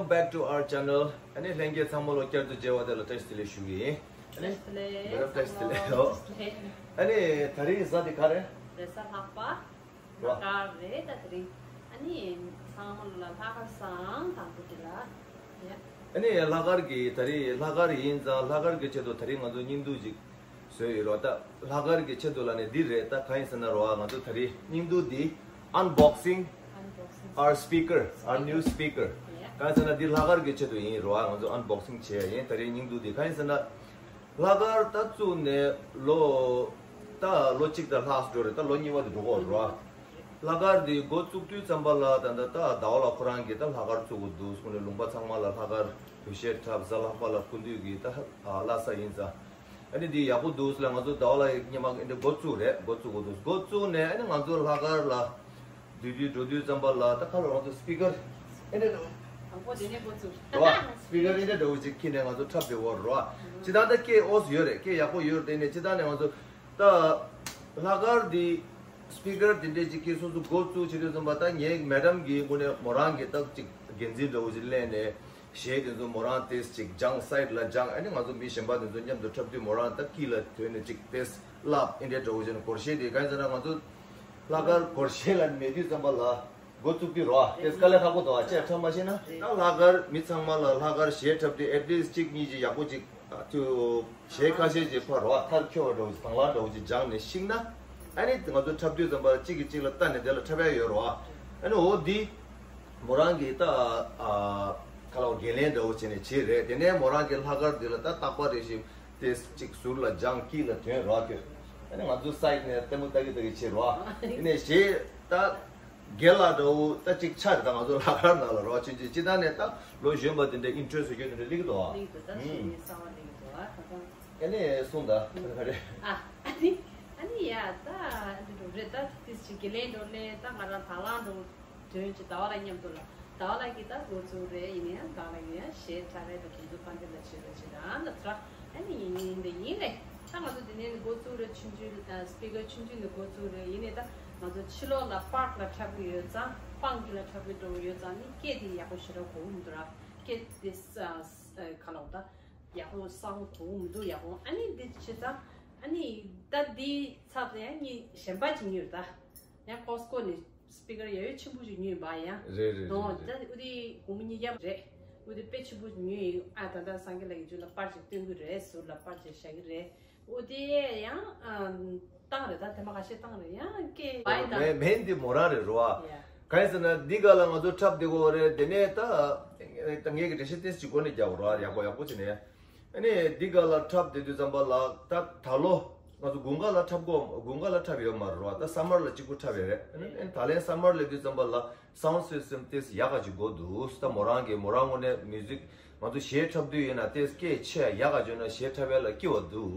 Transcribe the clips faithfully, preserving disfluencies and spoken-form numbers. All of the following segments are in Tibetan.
Back to our channel. ཨ་ནི་ལྷན་རྒྱས་ཚང་མ་ལ་བསྐྱར་དུ་མཇལ་བ་དེ་ལ་བཀྲ་ཤིས་བདེ་ལེགས་ཞུ་གི་ཡིན། ཨ་ནི་བཀྲ་ཤིས་བདེ་ལེགས། ཨ་ནི་ད་རིང་གཟའ་འདི་ག་རེ། རེས་གཟའ་ལྷག་པ། ལྷག་དཀར་རེད་ད་དེ་རིང་། ཨ་ནི་ཚང་མ་ལ་ལྷག་དཀར་བཟང་། དང་པོ་དེ་ལ། ཡ། ཨ་ནི་ལྷག་དཀར་གྱི་ད་རིང་ལྷག་དཀར་ཡིན་ཙང་ལྷག་དཀར་གྱི་ཆེད་དུ་ད་རིང་ང་ཚོ་སྙིང་སྡུག་ཅིག་བཟོས་ཡོད་རོགས། ད་ལྷག་དཀར་གྱི་ཆེད་དུ་ལ་ནི་འདི་རེད། ད་གང་ཡིན་ཟེར་ན་རོགས། ང་ཚོ་ད་རིང་སྙིང་སྡུག་འདི་unboxing our speaker, our new speaker. ཡ། གང་ཡིན་ཟེར་ན་འདི་ལྷག་དཀར་གྱི་ཆེད་དུ་ཡིན་རོགས། ང་ཚོ་unboxing བྱས་ཡིན། ད་རིང་སྙིང་སྡུག་འདི་གང་ཡིན་ཟེར་ན། ལྷག་དཀར་ད་བཙུགས་ནས་ལོ། ད་ལོ་གཅིག་དང་ལྷག་འགྲོ་རེད། ད་ལོ་གཉིས་པ་དེ་འགྲོ་གི་རེད་རོ། ལྷག་དཀར་དེ་འགོ་བཙུགས་དུས་ཙམ་པ་ལ་ད་ད་ད་ཟླ་བ་ལགས་ཁོ་རང་གིས་ད་ལྷག་དཀར་བཙུགས་དགོས་འདུག་གསུངས་ནས་ལུང་པ་ཚང་མ་ལ་ལྷག་དཀར་འབུལ་བཞེས་འཁྲབ། གཟའ་ལྷག་པ་ལ་སྐུ་མདུན་གྱིས་ད་ཨ་བླ་གཟའ་ཡིན་ཙང་། ཨ་ནི་འདི་ཡག་པོ་འདུག་ལ་ང་ཚོ་ཟླ་བ་ལགས་སྔོན་མ་འདི་འགོ་བཙུགས་རེད། འགོ་བཙུགས་དགོས་འདུག་འགོ་བཙུགས་ནས་ཨ་ནི་ང་ཚོ་ལྷག་དཀར་ལ། དུས་དུས་འགྲོ་དུས་ཙམ་པ་ལ་ད་ཁ་ལོ་རང་ཚོ་སྤི་ཀར་ཨེ་འདྲ་འདྲ་བོ། དང་པོ་དེ་ནས་འགོ་བཙུགས། རོ། སྤི་ཀར་ཨེ་འདྲ་འདྲ་བོ་ཅིག་ཁྱེར་ནས་ང་ཚོ་འཁྲབ་བསྡད་ཡོད་རོ། སྤྱིར་བཏང་ད་སྐད་ཨོས་ཡོད་རེད། སྐད་ཡག་པོ་ཡོད་རེད། དེ་ནས་སྤྱིར་བཏང་ནས་ང་ཚོ་ད་ལྷག་དཀར་འདི་སྤི་ཀར་དེ་འདྲས་ཅིག་ཁྱེར་སོ་སོ་འགོ་བཙུགས་བྱེད་དུས་ཙམ་པ་ད་ངའི་མེ་ཌམ་གིས་དངོས་གནས་མོ་རང་གི་ད་ཅིག་འགན་འཛིན་འདྲ་བོ་ཅིག་ལེན་ནས་གཞས་དེ་ཚོ་མོ་རང་ཏེས་ཅིག་སྦྱང་སའིཌ་ལ་སྦྱང་། ཨ་ནི་ང་ཚོ་མི་གཞན་པ་དེ་ཚོ་མཉམ་དུ་འཁྲབ་དུས་མོ་རང་ད་དཀྱིལ་ལ་དོན་ནས་ཅིག་ཏེས་བསླབ། ཨེ་འདྲས་འདྲ་བོ་ཅིག་ནས་སྒོར་གཞས་དེ་གང་ཡིན་ཟེར་ན་ང་ཚོ་ལྷག་དཀར་སྒོར་གཞས་ལ་མེད་དུས་ཙམ་པ་ལ། འགོ་བཙུགས་དུས་རོ། དེ་དཀའ་ལས་ཁག་པོ་འདུག་ཨ། ཅེས་ཁྲ་མ་ཤེས་ན། ད་ལྷག་དཀར་མི་ཚང་མ་ལ་ལྷག་དཀར་གཞས་འཁྲབ་དུས་at least་གཅིག་གཉིས་ཅིག་ཡག་པོ་ཅིག་ཨ་ཅོ། གཞས་ཁ་ཤས་ཅིག་ཕར་རོ། ཐར་འཁྱོར་བ་འདྲ་བོ་ཅིག་དང་བླངས་འདྲ་བོ་ཅིག་སྦྱངས་ནས་ཤེས་ན། ཨ་ནི་ང་ཚོ་འཁྲབ་དུས་ཙམ་པ་གཅིག་གིས་གཅིག་ལ་ལྟ་ནས་དེ་ལ་འཁྲབ་ཡ་ཡོད་རོ། ཨ་ནི་འོ་འདི་མོ་རང་གིས་ད་ཨ་ཁ་ལོ་འགན་ལེན་འདྲ་བོ་བྱས་ནས་བྱས་རེད། དེ་ནས་མོ་རང་གིས་ལྷག་དཀར་འདི་ལ་ད་རྟག་པར་རེ་བཞིན་དེ་གཅིག་ཟུར་ལ་སྦྱངས། དཀྱིལ་ལ་དོན་རོ་ཁྱོད། ཨ་ནི་ང་ཚོ་སའིཌ་ནས་ལྟད་མོ་ལྟ་གི་ལྟ་གི་བྱས་རོ། དེ་ནས་གཞས་ད། རྒན་ལགས་འདྲ་བོ་ད་ཅིག་ཆགས་རེད། ད་ང་ཚོ་ལྷག་དཀར་ནང་ལ་རོགས་ཆུན་ཆུན་སྤྱིར་བཏང་ནས་ད་ལོ་གཞོན་པ་དེ་འདྲའི་ཨིན་ཊ་རེ་སི་ཡོད་དེ་འདྲ་སླེབས་ཀྱི་འདུག་ཨ། སླེབས་ཀྱི་འདུག་ད་ཨུམ། གཞོན་ནུའི་གསང་བ་སླེབས་ཀྱི་འདུག་ཨ། ད་ད། ཨ་ནི་གསུངས་ད་ད་ག་རེ། ཨ་ཨ་ནི་ཨ་ནི་ཡ་ད་འདི་འགྲོ་རེད། ད་དེ་ཅིག་དགེ་ལས་འགྲོ་ལས་ད་ང་རང་དང་བླངས་འགྲོ་དོན་ཅིག་ཟླ་བ་ལ་མཉམ་དུ་ལ། ཟླ་བ་ལགས་ཀྱིས་ད་འགོ་བཙུགས་རེད། ཡིན་ན་ཡང་ཟླ་བ་ལགས་ཡིན་ཡང་གཞས་འཁྲབ་རེས་དང་དེ་ཚོ་ཕན་ཚུན་ལ་བྱེད་རོགས་བྱེད་རང་ལ་ཚ། ཨ་ནི་ཡིན་ཡིན་དེ་ཡིན་རེད། ད་ང་ཚོ་དེ་ནས་འགོ་བཙུགས་རེད། ཆུང་ཆུང་ཨ་སྤི་ཀར་ཆུང་ཆུང་ནས་འགོ་བཙུགས་རེད། ཡིན་ནའི་ད་ང་ཚོ་ཕྱི་ལོགས་ལ་པར་ཀ་ལ་འཁྲབ་གི་ཡོད་ཙང་། པང་གི་ལ་འཁྲབ་གི་འགྲོ་གི་ཡོད་ཙང་ནི་སྐད་དེ་ཡག་པོ་ཞེ་དྲག་གོ་གི་མི་འདུག་ར། སྐད་དེ་ས་ས་ག་ལ་འོ་ད་ཡག་པོ་སའུན་ཌ་གོ་གི་མི་འདུག་ཡག་པོ། ཨ་ནི་འདི་བྱས་ཙང་ཨ་ནི་ད་འདི་ཚབ་ཡང་གཉིས་གཞན་པ་ཅིག་ཉོས་རེད། ད་ཡང་ཀོ་སི་ཀོ་ནས་སྤི་ཀར་ཡ་ཡོད་ཆེན་པོ་ཞིག་ཉོས་པ་ཡང་། རེད་རེད་ནོ། རེད་ད་རེད། འུ་དེ་སྒོར་མོ་ཉིས་བརྒྱ་རེད། འུ་དེ་དཔེ་ཆེན་པོ་ཞིག་ཉོས་ཡིན། ཨ་ད་ལྟ་སངས་རྒྱས་ལགས་ཀྱི་རྒྱུད་ལ་པར་ཅིག་སྟོན་གི་རེད། ཟུར་ལ་པར་ཅིག་བཞག་གི་རེད། འུ་དེ་ཡང་ཨ་བཏང་རེད། ད་དེ་མ་ཁ་ཤས་བཏང་རེད། ཡང་ཀེ་བའི་ད་མེ་མེན་འདི་མོ་རང་རེད་རོ་ཨ། ཡ། གང་ཡིན་ཟེར་ན་འདི་ག་ལ་ང་ཚོ་འཁྲབ་བསྡད་དགོས་རེད། དེ་ནས་ད་ད་ངས་ཀྱི་འགྲེལ་བཤད་ཏོག་ཙམ་ཅིག་སྒོ་ནས་རྒྱག་དགོས་རོ་ཨ། ཡག་པོ་ཡག་པོ་བྱས་ནས། ཨ་ནི་འདི་ག་ལ་འཁྲབ་བསྡད་དུས་ཙམ་པ་ལ་ད་ད་ལོ་ང་ཚོ་དགུན་ཁ་ལ་འཁྲབ་གོ། དགུན་ཁ་ལ་འཁྲབ་ཡོད་མ་རེད་རོ། ད་སམ་མར་ལ་གཅིག་པུ་འཁྲབ་ཡོད་རེད། ཨ་ནི་ད་ལན་སམ་མར་སླེབས་དུས་ཙམ་པ་ལ་སའུན་ཌ་སིས་ཊམ་ཏོག་ཙམ་ཡག་ག་ཅིག་དགོས་འདུག་ད་མོ་རང་གིས་མོ་རང་ངོས་ནས་མིའུ་ཟིག་ང་ཚོ་གཞས་འཁྲབ་དུས་ཡིན་ན་ཏོག་ཙམ་སྐད་ཆེ་ཡག་ག་བྱོས་ན་གཞས་འཁྲབ་ཡ་ལ་སྐྱིད་པ་འདུག་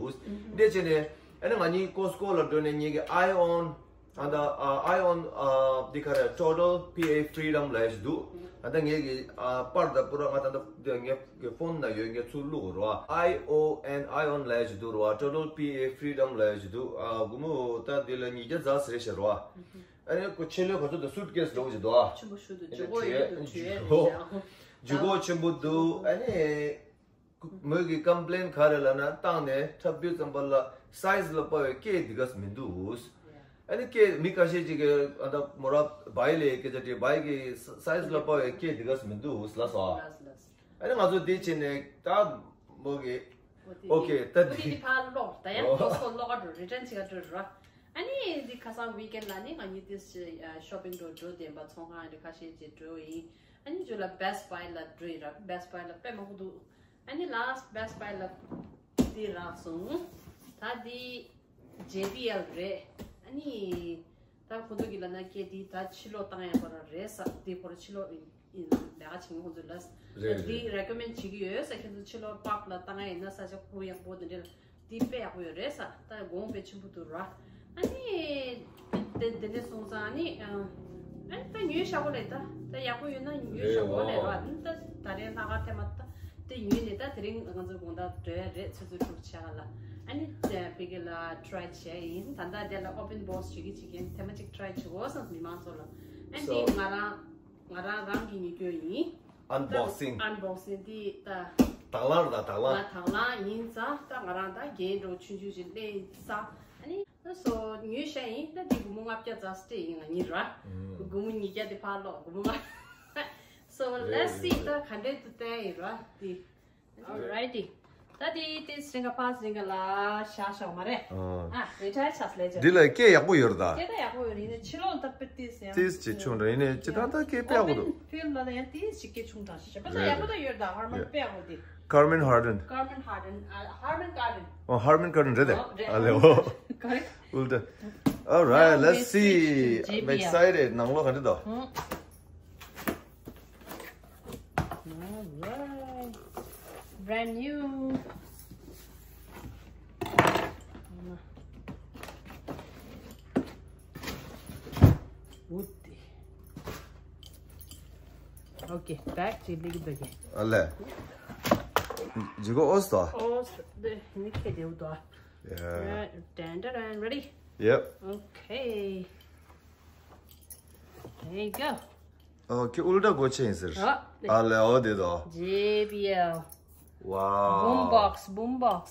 འདི་བྱས་ནས་ཨ་ནི་ང་གཉིས་ཀོ་སི་ཀོ་ལ་འགྲོ་ནས་ངེད་ཀྱི་ཨའི་ཨོན། ཨ་ད་ཨ་ཨའི་ཨོན་ཨ་འདི་ག་རེ། Total P A Freedom ལབ་ཡ་ཞིག་འདུག་ཨ་ད་ངེད་ཀྱི་ཨ་པར་དང་པུ་ར་ང་ད་ད་ངེད་ཀྱི་ཕོན་ན་ཡོད། ངས་ཚུར་བླུག་རོ། ཨའི་ཨོ་ཨེན་ཨའི་ཨོན་ལབ་ཡ་ཞིག་འདུག་རོ། Total P A Freedom ལབ་ཡ་ཞིག་འདུག་ཨ་སྒོར་མོ་ད་འདི་ལ་ཉིས་བརྒྱ་ཙམ་ཟེར་བཞག་རོ། ཨ་ནི་ཁོ་ཆེ་ལོས་ག་ཚོད་དང་སུཊ་ཀེ་སི་འདྲ་བོ་ཞིག་འདུག་ཨ། ཆེན་པོ་ཞིག་འདུག་ཇུས་འགོད་ཡོད་འདུག་ཇུས་འགོད་ཇུས་འགོད་ཆེན་པོ་འདུག་ཨ་ནི། མོས་ཀྱི་ཀམ་པི་ལེན་ག་རེ་ལབ་ན་བཏང་ནས་འཁྲབ་དུས་ཙམ་པ་ལ་སའི་ཛི་ལ་དཔག་པའི་སྐད་འདི་ག་ཙམ་མི་འདུག་ཨ་ནི་སྐད་མི་ཁ་ཤས་ཅིག་གིས་ཨ་ད་མོ་ར་བའི་ལས་སྐད་ཆ་དྲིས། བའི་གི་སའི་ཛི་ལ་དཔག་པའི་སྐད་འདི་ག་ཙམ་མི་འདུག་ལབ་སོང་། ཨ་ནི་ང་ཚོ་འདི་བྱས་ནས་ད་མོ་གི་ཨོ་ཀེ་ད་འདི་འདི་ཕར་ལོག་ད་ཡང་ཨོ་ཁོ་ཚོ་ལོག་ག་འགྲོ། རི་ཊན་བྱེད་ག་འགྲོ་ར། ཨ་ནི་འདི་ཁ་སང་ཝིག་ཨེན་ལ་ནི་ང་གཉིས་ཏིས་ཤོ་པིང་འགྲོ་འགྲོ་བསྡད་པ། ཚོང་ཁང་འདི་ཁ་ཤས་ཅིག་འགྲོ་ཡིན། ཨ་ནི་རྗེས་ལ་བེ་སི་ཊི་བའི་ལ་འགྲོ་ཡིན་ར། བེ་སི་ཊི་བའི་ལ་དཔེ་མང་པོ་འདུག་ཨ་ནི་ལ་སི་ཊི་བེ་སི་ཊི་བའི་ལ་དེ་རག་སོང་། ད་དེ་ཇེ་བི་ཨེལ་རེད། ཨ་ནི་ད་ཁོ་ཚོ་གི་ལ་ན་སྐད་དེ་ད་ཕྱི་ལོགས་བཏང་ཡག་པ་ར་རེད་ས། དེ་ཁོ་ར་ཕྱི་ལོགས་ཡིན་ལས་ཀ་བྱེད་མཁན་ཁོ་ཚོ་ལ་རེད་དེ་རེད་རེ་ཀོ་མེན་ཌི་བྱེད་ཀྱི་ཡོད་ས། ཁྱེད་ཚོ་ཕྱི་ལོགས་པབ་ལ་བཏང་ཡག་ཡིན་ན་ས་ཆ་ཁོ་ཡག་པོ་དེ་འདྲ་ལ། འདི་དཔེ་ཡག་པོ་ཡོད་རེད་ས། ད་གོང་དཔེ་ཆེན་པོ་འདུག་ར། ཨ་ནི་དེ་དེ་འདྲ་སོང་ཙང་ཨ་ནི་ཨ་ནི་ད་ཉོས་ཤག་གོ་ལེ། ད་ད་ཡག་པོ་ཡོད་ན་ཉོས་ཤག་གོ་ལེ་ར། ཨ་ནི་ད་ད་རེས་ལྷག་དཀར་ཐེངས་མ་ད་དེ་ཉོས་ནས་ད་དེ་རིང་ང་ཚོ་དགོང་དག་འགྲོ་ཡ་རེད། ཆུ་ཚོད་དྲུག་ཆ་ག་ལ། ཨ་ནི་དེ་ཕ་གི་ལ་ཊི་རའི་བྱས་ཡིན། ད་ལྟ་དེ་ལ་ཨོ་པན་བོག་སི་བྱེད་ཀྱི་བྱེད་མཁན་ཐེངས་མ་གཅིག་ཊི་རའི་བྱེད་དགོས་བསམ། མི་མང་ཚོ་ལ་ཨ་ནི་ང་རང་ང་རང་རང་གི་ཉོ་རྒྱུ་ཡིན། Unboxing. Unboxing དེ་ད་དང་བླངས་ད་དང་བླངས། ང་དང་བླངས་ཡིན་ཙང་ད་ང་རང་ད་རྒན་འགྲོ་ཆུང་ཆུང་ཞིག་ལེན་ས། ཨ་ནི་ད་སོ་ཉོས་ཤ་ཡིན། ད་འདི་སྒོར་མོ་ལྔ་བརྒྱ་རྩ་སྤྲད་ཡིན། ང་གཉིས་ར་སྒོར་མོ་ཉིས་བརྒྱ་དེ་ཕར་སློག་སྒོར་མོ་ལྔ། So let's see ད་ག་འདྲས་དུ་བསྟན་ཡིན་ར་དེ། Alrighty. ད་དེ་དེ་སྲིང་ག་ཕ་སྲིང་ག་ལ་ཤ་ཤ་མ་རེད། ཨ་རེ་ཊ་ཆ་སི་ལེ་ཇར། འདི་ལ་སྐད་ཡག་པོ་ཡོད་རེད་ད། སྐད་ད་ཡག་པོ་ཡོད་རེད། ཡིན་ནའི་ཕྱི་ལོགས་ད་དཔེ་ཏིས་ཡང་ཏིས་ཅིག་ཆུང་རེད། ཡིན་ནའི་ཅི་ད་ད་སྐད་དཔེ་ཡག་པོ་འདུག། ཕིལ་ལ་ད་ཡང་ཏིས་ཅིག་སྐད་ཆུང་དྲགས་ཤག་པ་ད་ཡག་པོ་ད་ཡོད་ད། ཧར་མོན་དཔེ་ཡག་པོ་དེ། Carmen Hardin. Carmen Hardin. ཨ་Harman Kardon. ཨོ་Harman Kardon རེད་དེ། ཨོ་རེད། ཨ་ལེ་ཨོ། Correct. Well done. All right, let's see. I'm excited. ནང་ལོགས་ག་འདྲ་འདུག། All right. Brand new. Woody. Okay, back to you. ཨ་ལེ། ཇི་གོ་ཨོ་སྟོ། ཨོ་སྟོ། དེ་ནི་ཁེ་དེ་འུ་དོ། Yeah. Right, dun, dun, dun, ready? Yep. Okay. There you go. Okay, ཨུལ་ཊ་གོ་ཆེན་ཟེར། ཨ་ལེ། ཨ་ལེ་ཨོ་དེ་དོ། J B L. Wow. Boom box, boom box.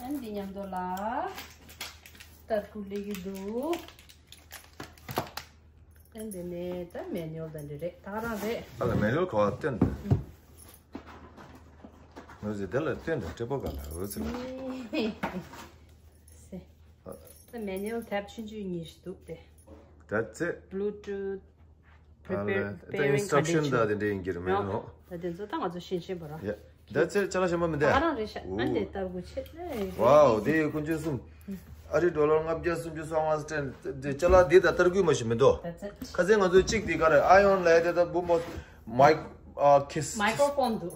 ཨན་འདི་མཉམ་དུ་ལ་ཏར་ཀུ་ལི་གི་འདུག། ཨན་འདི་ནས་ད་མེ་ནུ་ཨལ་དང་འདི་རེད། ད་རང་རེད། ཨ་ལ་མེ་ནུ་ཨལ་ག་བ་སྟོན་ད། ངོས་ཟེར་དེ་ལ་སྟོན་ད་ཁྲེ་པོ་ག་ལ་འོད་ཟེར་ལ། ད་མེ་ནུ་ཨལ་ཐེབ་ཆུང་ཆུང་གཉིས་ཤིག་འདུག་སྟེ། That's it. Bluetooth. ཨ་ལེ། ད་preparing ཨིན་སི་ཊྲག་ཤན་convention ད་དེ་འདྲ་ཡིན་གྱི་རེད་མེད་ནོ། ད་དེ་ཚོ་ད་ང་ཚོ་ཤེས་ཤེས་པ་ར། Yeah. That's it. ཅ་ལག་གཞན་པ་མི་འདུག། ཨ་རང་རེད་ཤག། ཨ་འདི་ལྟར་གུ་ཆེ་ནས། Wow. དེ་ཀུན་སྤྱོད་གསུམ། ཨ་རི་ཌོ་ལར་ལྔ་བརྒྱ་སུམ་ཅུ་སོ་ལྔ་སྟེ་དེ་ཅ་ལག་འདི་ད་ལྟར་གུ་མ་ཞིག་མི་འདུག། That's it. ཁ་སང་ང་ཚོ་གཅིག་དེ་ག་རེ་ཨ་ཡོན་ལ་དེ་ད་བུ་མོ་མའིག་ཨ་ཁེ་སི། མའི་ཀྲོ་ཕོན་འདུག།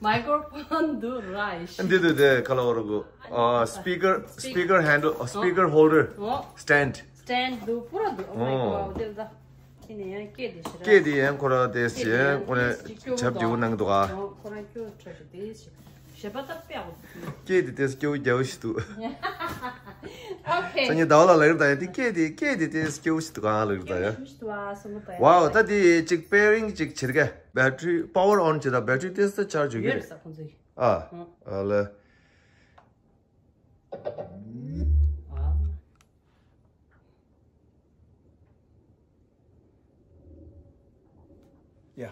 མའི་ཀྲོ་ཕོན་འདུག་ར་ཡིན། འདི་འདུག་དེ་ཁ་ལ་འོ་ར་གུ། ཨ་སི་པི་ཀར། སི་པི་ཀར་ཧེན་ཌལ། ཨ་སི་པི་ཀར་ཧོལ་ཌར། ཨོ། སི་ཊེན་ཌི། སི་ཊེན་ཌི་འདུག་པུ་ར་འདུག། Oh my God. དེ་ལ་ད་ཁྱེད་ནས་ཡང་སྐད་དེ་ཞེ་དྲག། སྐད་དེ་ཡང་ཁོ་ར་དེ་ཞེ་ཁོ་ནས་ཆབ་རྒྱུ་གནང་འདུག་ཨ། ཁོ་རང་སྐྱོ་ཁྲ་ཞིག་དེ་ཞེ་ཞེ་པ་ད་དཔེ་ཡག་པོ་འདུག། སྐད་དེ་དེ་སྐྱོ་རྒྱ་བོ་ཞིག་འདུག། Okay. སང་ཉིན་ཟླ་བ་ལ་ལབ་ཡོད་ད་ཡ། དེ་སྐད་དེ་སྐད་དེ་དེ་སྐྱོ་བོ་ཞིག་འདུག་གང་ལབ་ཡོད་ད་ཡ། སྐད་དེ་ཞིག་འདུག་ཨ་སོང་ད་ཡ། Wow. ད་དེ་ཅིག་པེ་རིང་ཅིག་བྱེད་ག་བེ་ཊི་རི་པ་ཝར་ཨོན་བྱེད་ད་བེ་ཊི་རི་དེ་ས་ཆར་ཇི་གི་རེད། ཡོད་ས་ཁོང་ཚོ་ཡི། ཨ། ཨ་ལེ། ཡ།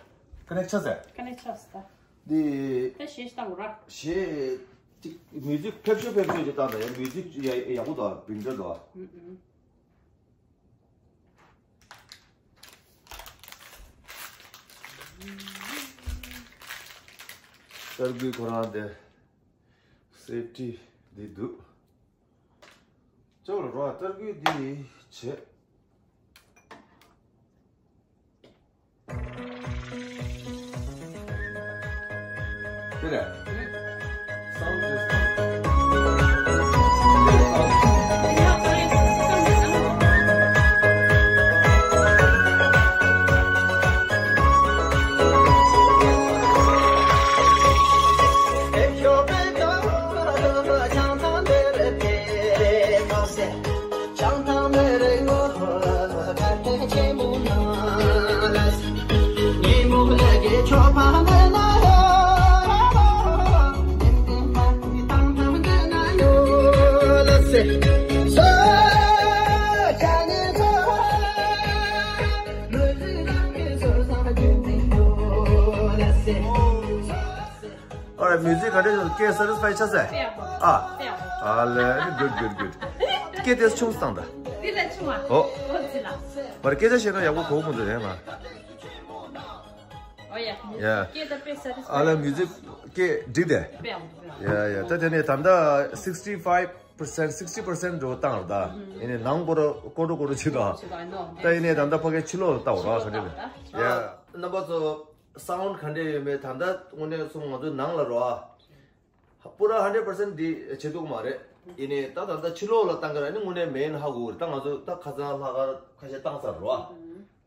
ཀ་ནེག་ཆགས་ཟེར། ཀ་ནེག་ཆགས་ཟེར། འདི། ད་ཞེས་བཏང་ར། ཞེས། ཅིག་མིའུ་ཟིག་ཕེབས་ཤོག་ཕེབས་ཤོག་ཅིག་བཏང་ད་ཡ། མིའུ་ཟིག་ཡ་ཡག་པོ་འདུག་བིང་ཏྲ་འདུག། ཨུ་ཨུ། ཏར་གུའི་ཁོ་རང་དེ་སེབ་ཊི་འདི་འདུག། ཅོག་ལ་རོ་ཏར་གུའི་འདི་བྱེད། དེ་རེད། Sound system. Alright, music ག་འདྲ་ཡོད། སྐད་satisfy ཆགས་ཟེར། དཔེ་ཡག་པོ། ཨ། དཔེ་ཡག་པོ། ཨ་ལེ། Good, good, good. སྐད་དེ་ཆུང་སང་ད། འདི་ལས་ཆུང་བ། ཨོ། ཨོ་ཙི་ལ། མར་སྐད་ཆ་བཤད་ན་ཡག་པོ་གོ་མི་འདུག་ཨེ་མ། ཨོ་ཡ། ཡ། སྐད་ད་དཔེ་satisfy ཨ་ལེ། Music སྐད་འགྲིག་དེ། དཔེ་ཡག་པོ། ཡ་ཡ། ད་དེ་ནས་ད་ལྟ་sixty five percent, sixty percent འགྲོ་བཏང་ར་ད། ཡིན་ནའི་ནང་པོ་ར་ཀོ་ཏོ་ཀོ་ཏོ་བྱེད་ད། ད་ཡིན་ནའི་ད་ལྟ་ཕ་གི་ཕྱི་ལོགས་ལ་ལྟ་འོ་ར་ག་འདྲ་ལ། ཡ། རྣམ་པ་ཚོ། Sound ག་འདྲ་ཡོད་མེད་ད་ལྟ་དངོས་གནས་གསུང་ང་ཚོའི་ནང་ལ་རོ། ཨ། པུ་ར་hundred percent འདི་བྱེད་ཐུབ་མ་རེད། ཡིན་ནའི་ད་ད་ལྟ་ཕྱི་ལོགས་ལ་བཏང་གི་ར་ནི་དངོས་གནས་མེན་ཧ་གོ་གི་རེད། ད་ང་ཚོ་ད་ཁ་སང་ལྷག་དཀར་ཁ་ཤས་བཏང་ཚར་རོ།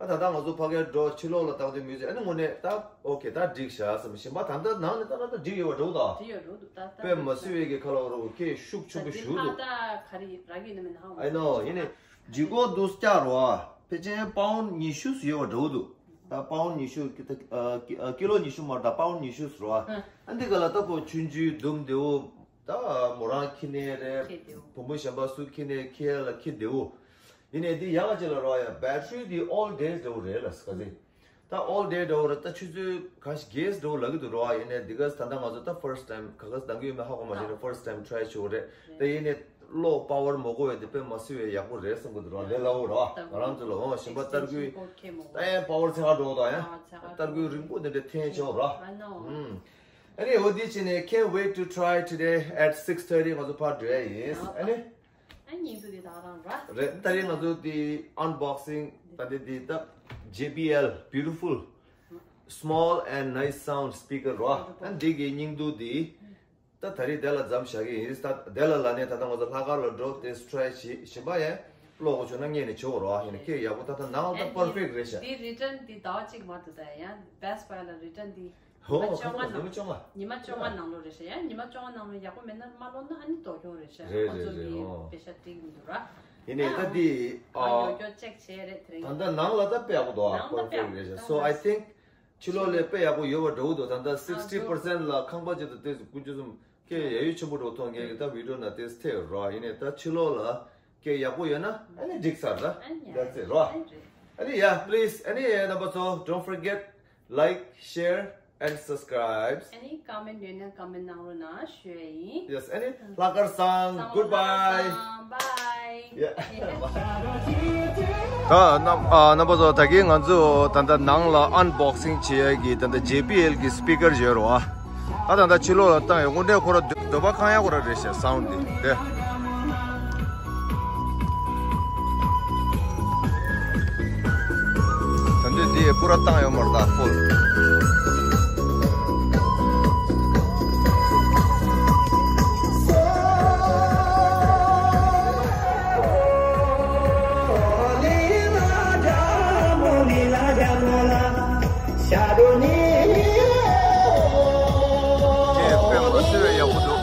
ཨ། ད་ད་ལྟ་ང་ཚོ་ཕ་གིར་འགྲོ་ཕྱི་ལོགས་ལ་བཏང་དུས་མི་ཚེ་ཨ་ནི་དངོས་གནས་ད་ཨོ་ཁེ་ད་འགྲིག་ཤག་བསམ་བཞིན་པ་ད་ལྟ་ནང་ནས་ད་ད་ད་འགྲིག་ཡོད་པ་འགྲོ་གི་ད། འགྲིག་ཡོད་འགྲོ་གི་ད་ད་དཔེ་མ་སྲིད་པའི་གི་ཁ་ལོ་རོ་སྐད་ཤུགས་ཆེན་པོ་ཞུ་འདུག། ད་ད་ག་རེ་རག་གི་ནི་མིན་ཧ་གོ། I know. ཡིན་ནའི་ལྗིད་ཁོག་འདུག་སྐྱག་རོ། ཨ། ཕལ་ཆེར་པའུན་ཌི་ཉི་ཤུ་ཙམ་ཡོད་པ་འགྲོ་གི་འདུག། ད་པའུན་ཉི་ཤུ་ཀི་ད་ཨ་ཀི་ཨ་ཀི་ལོ་ཉི་ཤུ་མ་རེད། ད་པའུན་ཉི་ཤུ་ཟེར་བ། ཨ་འདི་ག་ལ་ད་ཁོ་ཆུང་ཆུང་དུམ་བདེ་བོ། ད་མོ་རང་ཁྱེར་ནས་རེད། ཁྱེར་བདེ་བོ། བུ་མོ་གཞན་པ་སུ་ཁྱེར་ནས་ཁྱེར་ལ་ཁྱེར་བདེ་བོ། ཡིན་ནའི་འདི་ཡག་ག་ཅིག་ལ་རོ་ཡ་battery འདི་all day འདྲ་བོ་རེད་ལ་སྐ་ཟིན། ད་all day འདྲ་བོ་རེད། ད་ཆུ་ཚོད་གང་ཞིག་གེས་འདྲ་བོ་ལབ་ཀྱི་འདུག་རོ། ཡིན་ནའི་འདི་ག་ད་ལྟ་ང་ཚོ་ད་first time ག་ག་ཟེ་འདང་གི་ཡོད་མེད་ཧ་གོ་མ་ཤེས་ན། first time try བྱེད་དགོས་རེད། ད་ཡིན་ནའི་གློག་power མོ་གོ་ཡོད་དེ་དཔེ་མ་སྲིད་པའི་ཡག་པོ་རེད་བསམ་གི་འདུག་རོ། ལས་སླ་བོ་རོ། ང་རང་ཚོ་ལ་འོ་གཞན་པ་ཏར་སྐུད་ད་ཡང་power ཚད་ག་འགྲོ་དང་ཡང་ཏར་སྐུད་རིང་པོ་དེ་འདྲ་འཐེན་ཆོག་རོ། ཨ་ནི་འོ་དེ་བྱས་ནས་can't wait to try today at six thirty ང་ཚོ་ཕར་འགྲོ་ཡ་ཡིན། ཨ་ནི། ཨ་སྙིང་སྡུག་དེ་ད་ག་རང་ར། རེད། ད་རེས་ང་ཚོ་དེ་unboxing ད་དེ་དེ་ད་J B L beautiful small and nice sound speaker རོ། ཨ་འདི་གི་སྙིང་སྡུག་དེ་ད་ད་རེས་དེ་ལ་མཚམས་བཞག་གི་ཡིན། ད་དེ་ལ་ལ་ནས་ད་ལྟ་ང་ཚོ་ལྷག་དཀར་ལ་འགྲོ་དེ་try བྱེད་བཞིན་པ་ཡང་ཀློག་གོ་བྱུང་ན་ངས་ནས་བྱེད་དགོས་རོ། ཡིན་ན་ཁྱེད་ཡག་པོ་ད་ད་ནང་ད་perfect རེད་ཤག་དེ་return དེ་ཟླ་བ་གཅིག་མ་འདུག་ད་ཡང་Best Buy ལ་return དེ། ཧོ། ཉི་མ་བཅོ་ལྔ་ནང་། ཉི་མ་བཅོ་ལྔ། ཉི་མ་བཅོ་ལྔ་ནང་ལོ་རེད་ཤག་ཡང་ཉི་མ་བཅོ་ལྔ་ནང་ལོ་ཡག་པོ་མེད་ན་མ་ལོན་ན་ཨ་ནི་དོ་ཁྱོང་རེད་ཤག་རེད་ང་ཚོ་རེད་གི་རེད། ཨོ། པེ་ཤ་སྤྲད་གི་མི་འདུག་ར། ཡིན་ནའི་ད་འདི་ཨ་ཨ་ཡོ་ཡོ་check བྱས་རེད་དེ་རིང་། ད་ལྟ་ནང་ལ་ད་དཔེ་ཡག་པོ་འདུག་ཨ་ནང་ད་དཔེ་perfect རེད་ཤག་ད་so I think ཕྱི་ལོགས་ལས་དཔེ་ཡག་པོ་ཡོད་པ་འདྲ་བོ་འདུག་ད་ལྟ་sixty percent ལ་ཁང་པ་ཅིག་ཏུ་ཏོག་ཙམ་ཀུན་སྤྱོད་ཙམ་ཁྱེད་ཡ་ཡུལ་ཆེན་པོ་འདྲ་བོ་མཐོང་ངེས་ཀྱི་ད་video ནང་དེ་ཐེབས་རོ། ཡིན་ནའི་ད་ཕྱི་ལོགས་ལ་ཁྱེད་ཡག་པོ་ཡོད་ན་ཨ་ནི་འགྲིག་ཚར་ད། ཨ་ནི་that's it རོ། ཨ་ནི་yeah please ཨ་ནི་རྣམ་པ་ཚོ་don't forget like, share and subscribe. ཨ་ནི་comment ཡོད་ན་comment གནང་རོགས་གནང་ཞུ་ཡ་ཡིན། Yes ཨ་ནི་ལྷག་དཀར་བཟང་། Goodbye. Bye. Yeah. ད་རྣམ་ཨ་རྣམ་པ་ཚོ་ད་གིན་ང་ཚོ་ད་ལྟ་ནང་ལ་unboxing བྱེད་ཡ་གི་ད་ལྟ J B L གི་speaker ཡོད་རེད་བ། ད་ད་ལྟ་ཕྱི་ལོགས་ལ་བཏང་ཡོད། དངོས་གནས་ཁོ་ར་འདོད་པ་ཁེངས་ཡ་ཁོ་ར་རེད་ཤག sound འདི་དེ། ད་འདི་འདི་པུ་ར་བཏང་ཡོད་མ་རེད་ད་full། ཁྱེད་དཔེ་མ་སྲིད་པའི་ཡག་པོ་འདུག་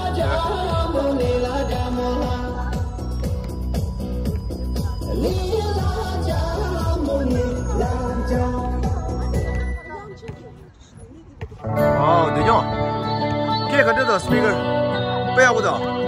ཨའོ་དེ་ཀྱང་། ཁྱེད་ག་འདྲ་འདུག speaker དཔེ་ཡག་པོ་འདུག